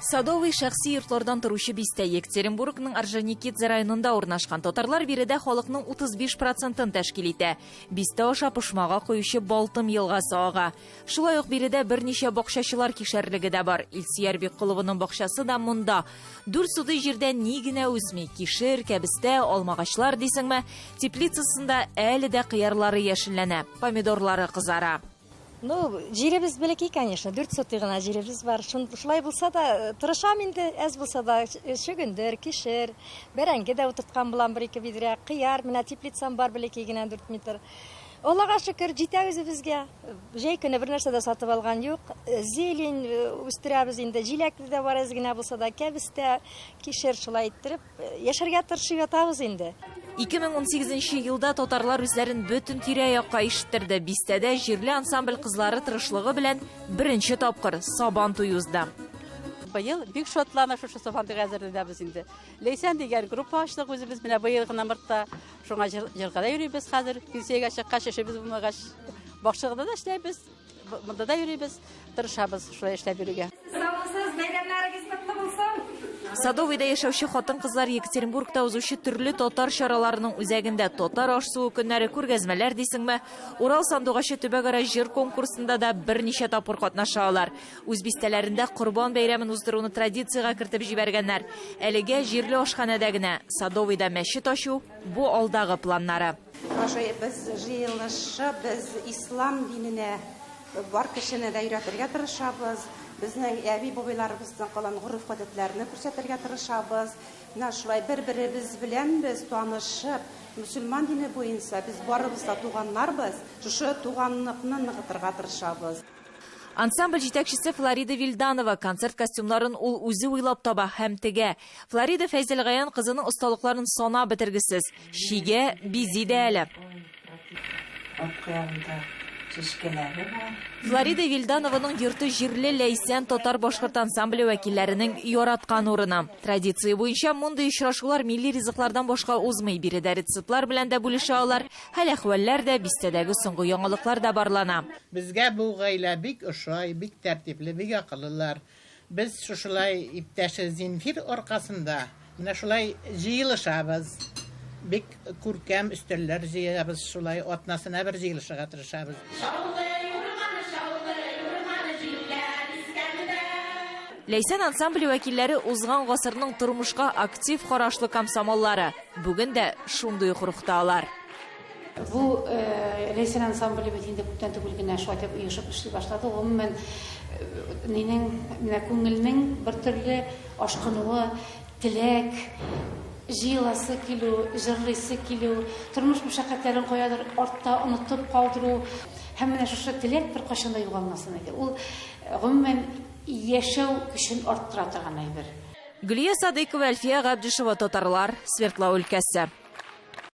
Садовый шәхси йортлардан торучы бистә Екатеринбургның Орджоникидзе районында урнашкан. Татарлар биредә халыкның 35 процентын тәшкил итә. Бистә аша Пошмага коючы Балтым елгасы ага. Шулай ук биредә берничә бакчачылар кишәрлеге дә бар. Илсөяр Бикколованың бакчасы да монда. Дүрт сутый җирдә ни генә үсми. Кишер, кәбестә, алмагачлар дисеңме? Теплицасында әле дә кыярлары яшелләнә, помидорлары кызара. Ну, җиребез бәләкәй, конечно, дүрт сотый гына җиребез бар. Шулай булса да, э, тырышам инде, әз булса да, э, чөгендер, кишер, бәрәңге дә утырткан булам бер-ике бидрә, кыяр, менә теплицам бар бәләкәй генә 4 метр. Аллага шөкер, җитә үзебезгә. Җәй көне бер нәрсә дә сатып алган юк. Э, зелень үстерәбез инде, җиләк дә бар әз генә булса да, кәбестә, кишер шулай иттереп. Яшәргә тырышып ятабыз инде. 2018 елда татарлар үзләрен бөтен тирә-якка ишеттерде. Бистәдә җирле ансамбль кызлары тырышлыгы белән беренче тапкыр Сабан туе узды. Быел бик шатланып шушы Сабан туйга әзерләнәбез инде. Ләйсән дигән группа ачтык үзебез менә быел гына мартта. Шуңа җырга да йөрибез хәзер. Пенсиягә чыккач, эшебез булмагач, бакчада да эшләйбез. Монда да йөрибез, тырышабыз шулай эшләп йөрергә. Саумысыз, бәйрәмнәрегез котлы булсын! Садовыйда яшәүче хатын-кызлар Екатеринбургта узучы төрле татар чараларының үзәгендә татар аш-суы көннәре, күргәзмәләр дисеңме, Урал сандугачы төбәкара җыр конкурсында да берничә тапкыр катнаша алар. Үз бистәләрендә Корбан бәйрәмен уздыруны традициягә кертеп җибәргәннәр. Әлегә җирле ашханәдә генә, Садовыйда мәчет ачу, бу алдагы планнары. Шулай без җыелышып, без ислам диненә бар кешене дә өйрәтергә тырышабыз. Безнең әби-бабайларыбыздан калган гореф-гадәтләрне күрсәтергә тырышабыз. Менә шулай бер-беребез белән без танышып, мөселман дине буенча без барыбыз да туганнарбыз, шушы туганлыкны ныгытырга тырышабыз. Ансамбль җитәкчесе Флорида Вильданова концерт костюмнарын ул үзе уйлап таба һәм тегә. Флорида Фәйзелгаян кызының осталыкларын санап бетергесез. Чигә, бизи дә әле. Арткы ягында чәчкәләре бар. Флорида Вильданованың йорты җирле Ләйсән татар-башкорт ансамбле вәкилләренең яраткан урыны. Традиция буенча мондый очрашулар милли ризыклардан башка узмый. Биредә рецептлар белән дә бүлешә алар, Хәл-әхвәлләр дә, бистәдәге соңгы яңалыклар да барлана. Безгә бу гаилә бик ошай, бик тәртипле, бик акыллылар. Без шушылай иптәше Зинфир аркасында менә шулай җыелышабыз. Бик күркәм өстәлләр җыябыз, шулай атнасына бер җыелышырга тырышабыз. Шаулый урман, шаулый урман, җилләр искәндә. Ләйсән ансамбле вәкилләре узган гасырның тормышка актив карашлы комсомоллары. Бүген дә шундый ук рухта алар. Бу Ләйсән ансамбле бит инде күптән түгел генә шулай итеп оешып эшли башлады. Гомумән, нинең, менә күңелнең бер төрле ашкынуы, теләк, җыеласы килү, җырлыйсы килү, тормыш мәшәкатьләрен каядыр артта онытып калдыру һәм менә шушы теләк беркайчан да югалмасын иде. Ул, гомумән, яшәү көчен арттыра торган әйбер. Гөлия Садыйкова, Әлфия Габдишева, Татарлар, Свердлау өлкәсе.